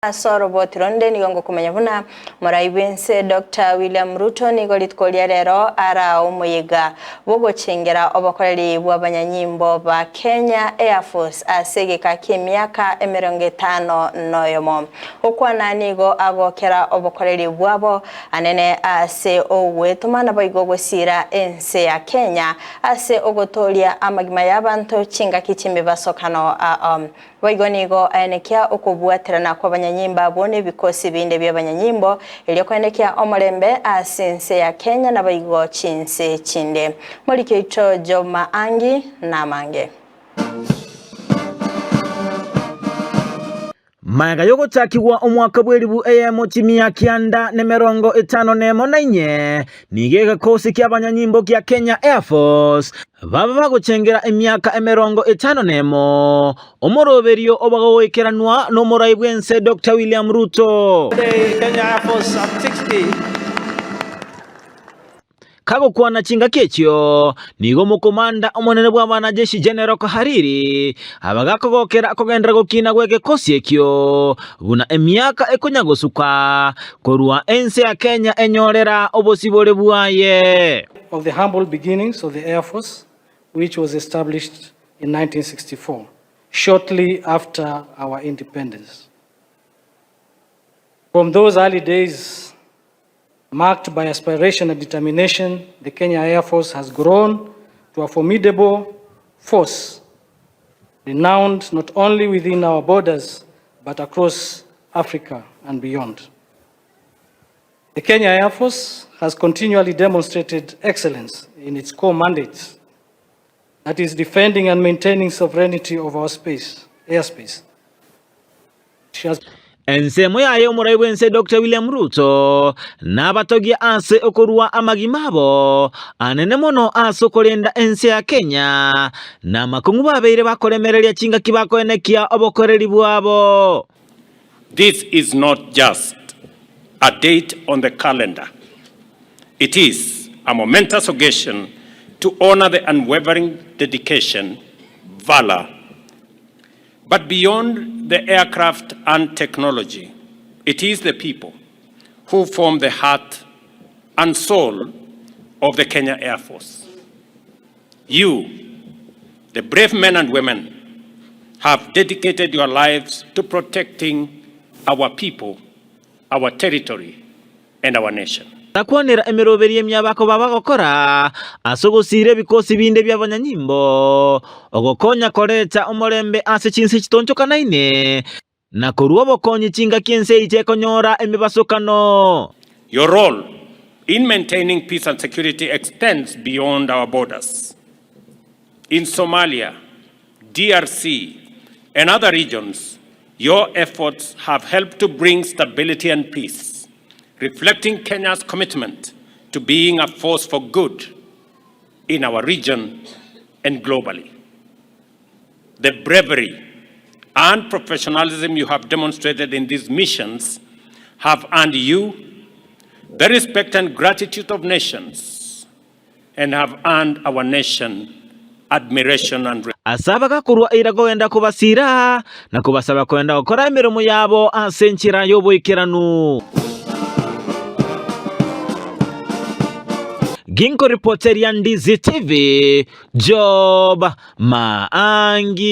Ase oroboti ronde nigo ngokomanya buna morai bw'ense Doctor William Ruto nigo rituko ria rero araa omoyega bw'ogochengera obokoreri bw'abanyanyimbo ba Kenya Air Force ase egeka ki'emiaka emerongo etano noyomo. Gokwana nigo agokera obokoreri bwabo anene ase ogwetoma naboigo gosiira ense ya Kenya ase ogotooria amagima y'abanto chingaki chi'emebasokano ao. Boigo nigo aenekia okobwaterana kw'abanyanyimbo abwo n'ebikosi binde bi'abanyanyimbo, erio koenekia omorembe ase ense ya Kenya naboigo chinse chinde. Moriki oito Job Maangi namange. Magega y'ogochakigwa omwaka bw'elibu eyemo chimia kianda nemerongo etano nemo na inye, nigo egekosi ki'abanyanyimbo kia Kenya Air Force Baba bagochengera emiaka emerongo etano nemo, omoroberio obagoikeranwa nomorai bw'ense Doctor William Ruto. Kagokwana chingaki echio, nigo omokomanda omonene bw'abanajeshi General Kahariri abagakogokera kogenderera gokina gw'egekosi ekio buna emiaka ekonya gosuka korwa ense ya Kenya enyorera obosibore bwaye. Of the humble beginnings of the Air Force, which was established in 1964, shortly after our independence. From those early days, marked by aspiration and determination, the Kenya Air Force has grown to a formidable force, renowned not only within our borders, but across Africa and beyond. The Kenya Air Force has continually demonstrated excellence in its core mandates, that is defending and maintaining sovereignty of our space, airspace. She has Ensemo yaye omorai bw'ense Doctor William Ruto nabatogie ase okorua amagima abo anene mono ase okorenda ense ya Kenya na amakong'u babeire bakoremereria chingaki bakoenekia obokoreri bwabo. This is not just a date on the calendar, it is a momentous occasion to honor the unwavering dedication, valor, But beyond the aircraft and technology, it is the people who form the heart and soul of the Kenya Air Force. You, the brave men and women, have dedicated your lives to protecting our people, our territory, and our nation. Takwanera emeroberio emiabakoba bagokora ase ogosiira ebikosi binde bi'abanyanyimbo, ogokonya koreta omorembe ase chinse chitonchokanaine, na korua obokonyi chingaki ense eito ekonyora emebasokano. Your role in maintaining peace and security extends beyond our borders. In Somalia, DRC, and other regions, your efforts have helped to bring stability and peace, reflecting Kenya's commitment to being a force for good in our region and globally. The bravery and professionalism you have demonstrated in these missions have earned you the respect and gratitude of nations and have earned our nation admiration and Ase abagakorwa eira kogenda kobasiira, na kobasaba kogenda gokora emeremo yabo ase enchera y'oboikeranu. Ginkoripoteria Ndizi TV, Job Maangi.